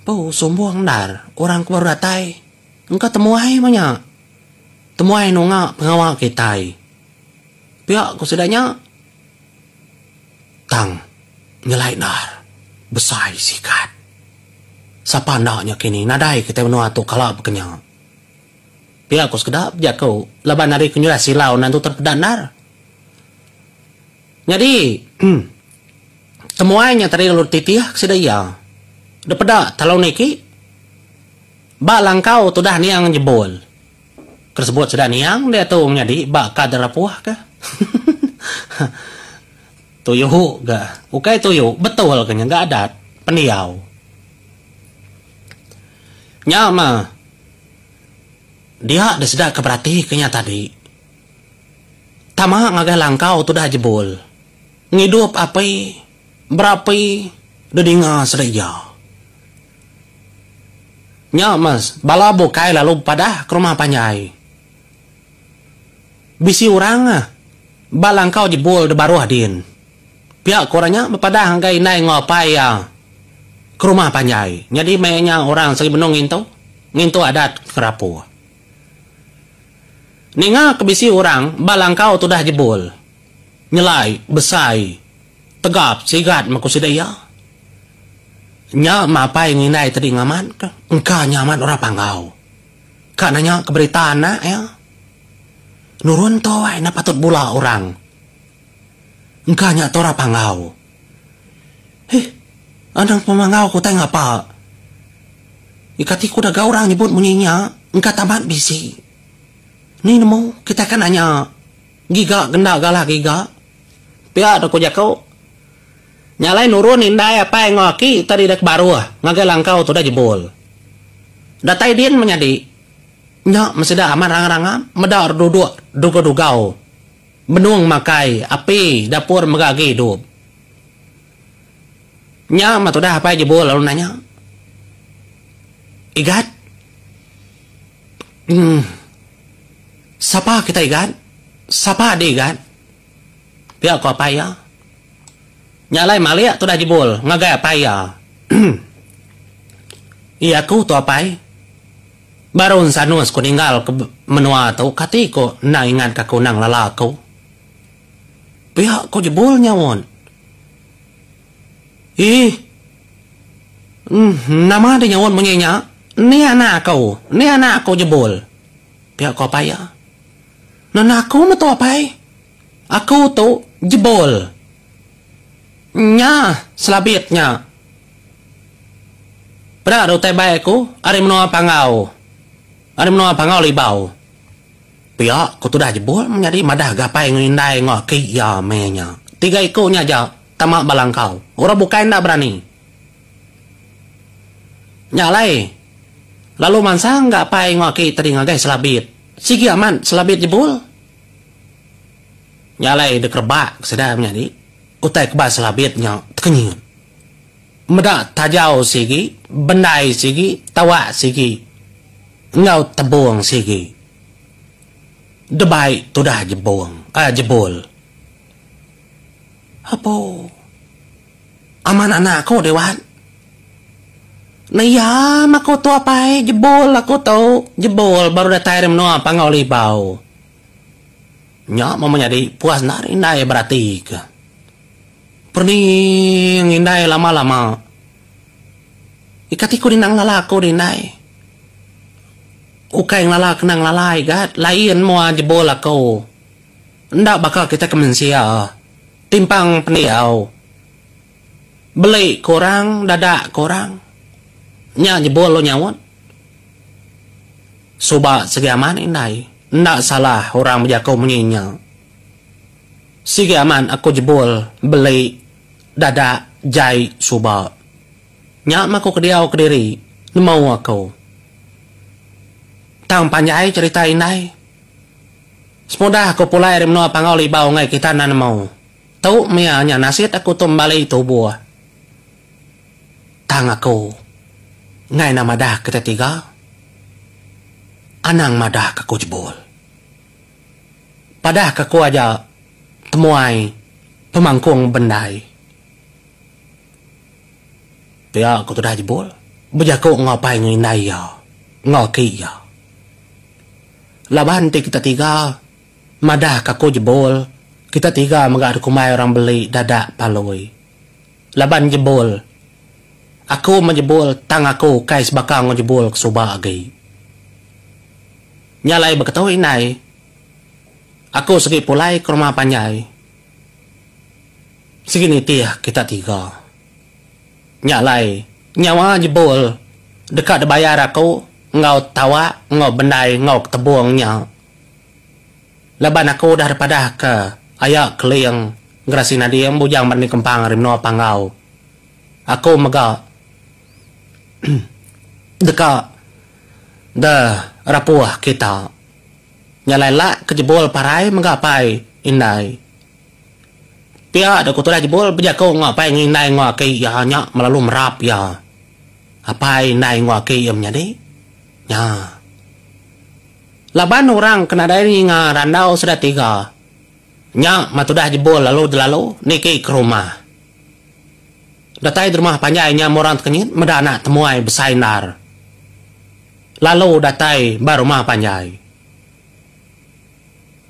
Pu sumbung endar orang ke baru datai engka temuai meh nya. Temuai nunga pengawa kitai. Pia ku sida nya. Tang nyelai endar besai sikat. Sapa enda nya kini nadai kitai menua tu kala baka nya. Pia ku sekeda bejaku laban ari ke nyudah silau nentu terpeda endar. Nyadi temuai nya tadi lalu titih ke sida iya. Depeda telalu niki ba langkau tudah niang jebul. Ke sebut sida niang diatu nyadi ba kad rapuh ka. Tuyu ga. Ukai tuyu, betul ga nya ga adat pendiau. Nya mah dia deh sida ke berati ke nya tadi. Tama ngagai langkau tudah jebul. Ngidup api, berapi dedinga sida iya. Nya mes bala bukai lalu bepadah ke rumah panjai. Bisi orang ba langkau jebul de baruh din. Pia ku orang nya bepadah ngagai indai enggau apai iya ke rumah panjai. Nyadi maya nya orang sigi benung ngintu, ngintu adat ngerapuh. Ninga ke bisi orang ba langkau tudah jebul, nyelai, besai, tegap, sigat meh ku sida iya. Nya meh apai enggau indai tadi ngamat ke, engka nya amat orang Panggau. Ka nanya ke berita anak iya. Nurun tu ai enda patut bula orang. Engka nya tu orang Panggau. Heh, anang pemanggau ke utai ngapa. Kati ku daga orang nyebut munyi nya, engka tamat bisi. Ni nemu kitai ka nanya giga ke enda galah giga. Pia deh ku jaku. Nya alai nurun indai apai enggau aki tadi deh ke baruh ngagai langkau tudah jebul. Datai din menyadi nya mesida amat rangap-rangap meda duduk dugau-dugau benung makai api dapur mega agi idup. Nya meh tudah apai jebul lalu nanya. Igat. Uhh. Sapa kita Igat? Sapa adi Igat? Pia ku apai iya. Nya alai malik tudah jebul ngagai apai iya. Iya aku tu apai. Baru ensanus ku ninggal ke menua tu kati ku enda ingat ka aku endang lala aku. Pia ku jebul nyaut. Ih. Nama deh nyaut munyi nya? Ni anak aku. Ni anak aku jebul. Pia ku apai iya. Nanda aku meh tu apai. Aku tu jebul. Nya selabit nya. Peda utai bai aku ari menua Panggau. Ari menua Panggau Libau. Pia ku tudah jebul menyadi madah ga apai enggau indai enggau aki iya meh nya. Tiga iku nya aja tama ba langkau. Orang bukai enda berani. Nya alai lalu mansang ga apai enggau aki tadi ngagai selabit. Sigi amat selabit jebul. Nya alai dikerebak ke sida menyadi utai ke ba selabit nya tekenyit. Meda tajau sigi, bendai sigi, tawak sigi enggau tebung sigi. Debai tudah jebung eh jebul. Apo aman anak aku deh wan. Neyam aku tu apai jebul aku tu jebul baru datai ari menua Panggau Libau. Nya meh menyadi puas endar indai beratika. Pening indai lama-lama. Ika ti ku dindang ngelala aku deh indai. Ukai ngelala kena ngelala igat lain mua jebul aku. Enda baka kita ke mensia. Timpang pendiau. Beli ke orang dadak ke orang. Nya jebul lu nyaut. Suba segi amat indai. Enda salah orang bejaku munyi nya. Sigi amat aku jebul beli dadak jai suba. Nya mah aku kediau kediri nemu aku. Tang panjai cherita indai. Semudah aku pulai ari menua Panggau Libau enggai kita enda nemu. Tu mia nya nasit aku tu bali tubuh. Tang aku enggai enda madah kita tiga. Anang madah ke aku jebul. Padah ke aku aja temuai pemangkung bendai. Pia ku tudah jebul bejaku enggau apai enggau indai iya enggau aki iya. Laban ti kita tiga madah ke aku jebul kita tiga mega dikumbai orang beli dadak palui. Laban jebul aku meh jebul tang aku ukai sebaka enggau jebul ke suba agi. Nya alai beketu indai. Aku segi pulai ke rumah panjai. Segi nitih kita tiga. Nya alai nyawa jebul deka dibayar aku enggau tawak enggau bendai enggau ketebung nya. Laban aku udah dipadahka aya Keling Gerasi Nading Bujang Berani Kempang ari menua Panggau. Aku mega deka de rapuh kita. Nya alai lak ke jebul parai mega apai. Indai. Pia deh ku tudah jebul bejaku enggau apai enggau indai enggau aki iya nya melalu merap iya. Apai indai enggau aki iya menyadi nya. Laban orang ke nadai ninga randau sida tiga nya meh tudah jebul lalu delalu niki ke rumah. Datai di rumah panjai nya meh orang tekenyit meda anak temuai besai endar lalu datai ba rumah panjai.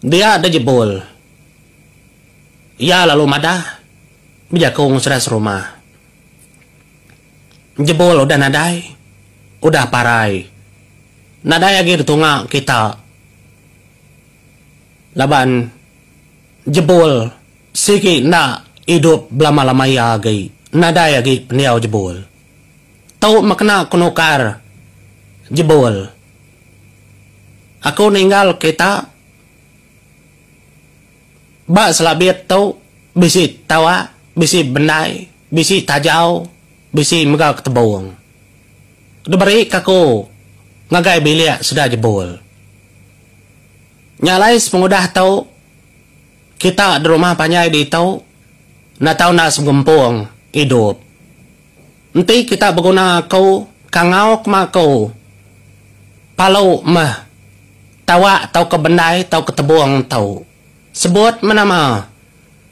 Dia deh jebul. Iya lalu madah bejaku enggau sida serumah. Jebul udah nadai, udah parai. Nadai agi ditunga kita laban jebul sigi enda idup belama-lama iya agi. Nadai agi pendiau jebul. Tu meh kena ku nukar jebul. Aku ninggal kita ba selabit tu bisi tawak, bisi bendai, bisi tajau, bisi mega ketebung. Diberi ka aku ngagai bilik sida jebul. Nya alai sepengudah tu kita di rumah panjai ditu enda tau enda segempung idup. Enti kita beguna aku, kangau ke aku. Palu meh tawak tauka bendai tauka tebung tu. Sebut meh nama.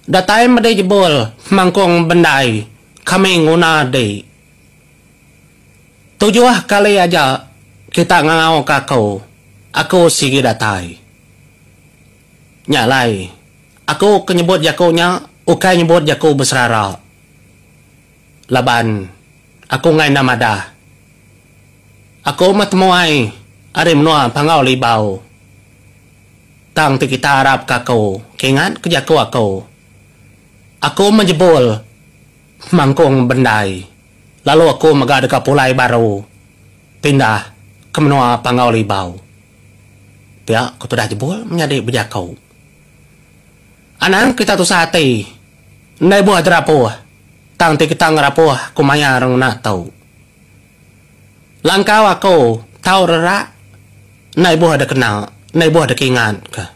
Datai medi jebul mangkung bendai kami nguna di. Tujuh kali aja kita ngangau ke aku, aku sigi datai. Nya alai, aku ke nyebut jaku nya ukai nyebut jaku beserara. Laban aku enggai enda madah. Aku meh temuai ari menua Panggau Libau. Tang ti kita arap ke aku, ke ingat ke jaku aku. Aku meh jebul mangkung bendai lalu aku mega deka pulai baru pindah ke menua Panggau Libau. Pia ku tudah jebul menyadi bejaku. Anang kita tusah ati enda ibuh derapuh tang ti kita ngerapuh ku mayar ngena tu. Langkau aku tau rerak enda ibuh dikena enda ibuh dikingatka.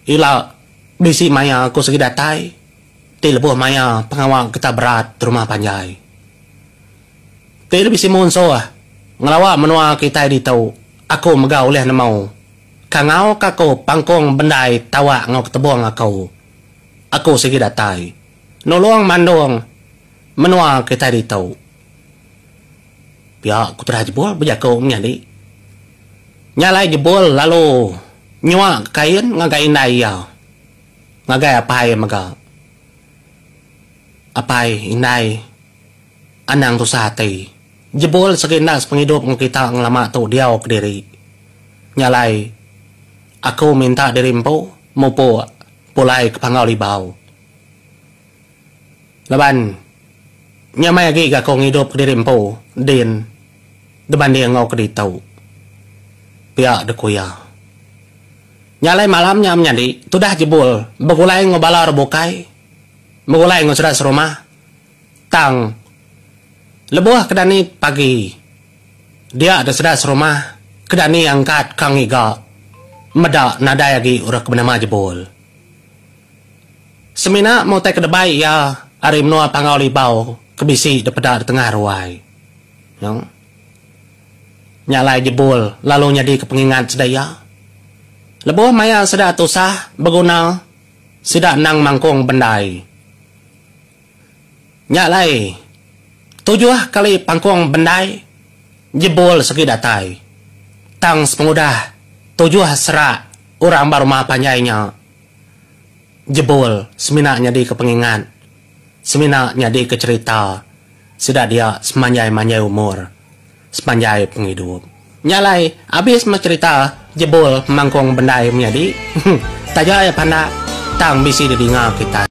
Ila bisi maya aku sigi datai ti lebuh maya pengawa kita berat rumah panjai. Ti bisi munsuh ngelawa menua kitai ditu aku mega ulih nemu. Kangau ka aku pangkung bendai tawak enggau ketebung aku. Aku sigi datai. Nulung mandung menua kitai ditu. Pia ku tudah Jebul bejaku menyadi. Nya alai Jebul lalu nyua kain ngagai indai iya. Ngagai apai iya mega. Apai, indai, anang tusah ati. Jebul sigi enda sepengidup enggau kita ngelama tu diau kediri. Nya alai, aku minta diri empu mupuk pulai ke Panggau Libau. Laban, nyamai agi ga aku ngidup kediri empu din dibanding enggau ke ditu. Pia deh ku iya. Nya alai malam nya menyadi tudah jebul begulai enggau bala orang bukai, begulai enggau sida serumah. Tang, lebuh ke dani pagi, dia deh sida serumah ke dani angkat ka ngiga meda nadai agi orang ke benama Jebul. Semina meh utai ke debai iya ari menua Panggau Libau ke bisi dipeda di tengah ruai. Nya. Nya alai Jebul lalu nyadika pengingat sida iya. Lebuh maya sida tusah beguna, sida endang mangkung bendai. Nya alai, tujuh kali pangkung bendai jebul segi datai. Tang sepengudah tujuh serak orang ba rumah panjai nya, jebul semina nyadika pengingat, semina nyadika cherita sida dia semanjai-manjai umur, sepanjai pengidup. Nya alai, abis meh cherita jebul mangkung bendai menyadi. Taja iya pandak tang bisi didinga kitai.